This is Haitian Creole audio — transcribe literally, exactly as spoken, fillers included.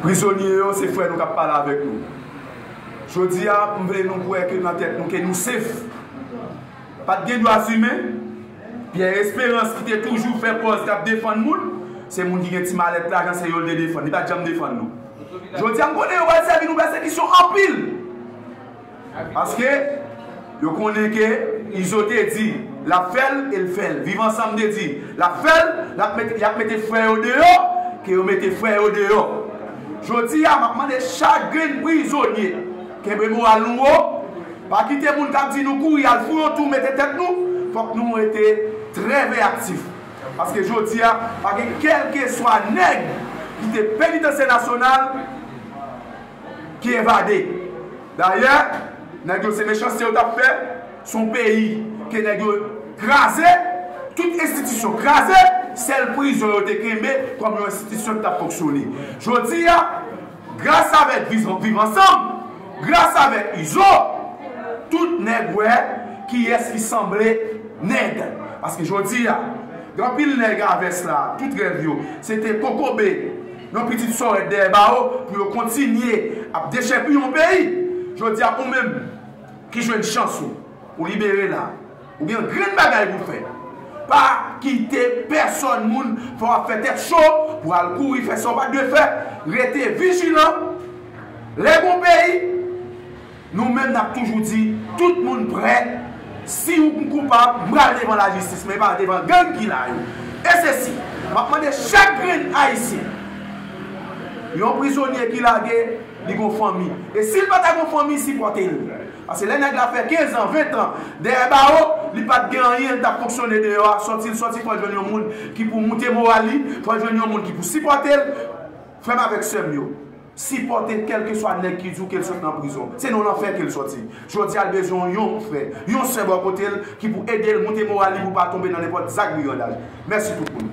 Prizonye yo, se frè nou k ap pale avèk nou. Jodi a, m vle nou kwè ke nan tèt nou ke nou sef. Pa t gen dwa imen. Pierre Espérance ki te toujou fè pòz k ap defann moun, se moun ki gen ti malèt lajan, se yo l te defann. Li pa t janm defann nou. Jodi a, m konnen yo pral sèvi nou pèsekisyon anpil. Paske yo konnen ke Izo te di l ap fè l e l fè l. Viv Ansanm te di l ap fè l, l ap mete, y ap mete frè yo deyò, ke yo mete frè yo deyò. Jodi a, m ap mande chak grenn prizonye, kenbe moral nou wo, pa kite moun k ap di nou kouri al fou yon tou mete tèt nou, fòk nou rete trè veyaktif. Paske jodi a, pa gen kèlkeswa nèg ki te penitansye nasyonal ki evade. Dayè, nèg yo se mechanste yo t ap fè, se yon peyi ke nèg yo kraze, tout enstitisyon kraze, sèl prizon yo te kenbe kòm yon enstitisyon ki t ap fonksyone. Jodi a, gras avèk Viv Ansanm, gras avèk Izo, tout nèg wè kiyès ki sanble nèg. Paske jodi a, gen anpil nèg a vès la, tout rèv yo, se te kokobe yon pitit sòrèt dèyè bawo pou yo kontinye ap dechèpiye yon peyi. Jodi a, ou menm ki jwenn chans ou, ou libere la, ou gen grenn bagay pou fè. Pa kite pèsòn moun fè w ap fè tèt cho pou al kouri fè sa w pa t dwe fè. Rete vijilan. Lè gon peyi, nou menm n ap toujou di, tout moun prè. Si ou koupab, m pral devan lajistis, men pa devan gang ki la yo. E se si, m ap mande chak grenn Ayisyen, yon prizonye ki lage, li gon fanmi. E si l pa ta gon fanmi, sipòte l. Paske lè nèg la fè kenz an, ven an dèyè bawo, li pa t gen anyen, li t ap fonksyone deyò a, sòti l sòti, fò l jwenn yon moun ki pou moute moral li, fò l jwenn yon moun ki pou sipòte l. Frè m avèk sè m yo, sipòte kèlkeswa nèg ki di w ke l sot nan prizon. Se nan lanfè ke l sòti. Jodi a, l bezwen yon frè, yon sè bò kote l ki pou ede l moute moral li pou l pa tonbe nan nenpòt zak brigandaj. Mèsi tout moun.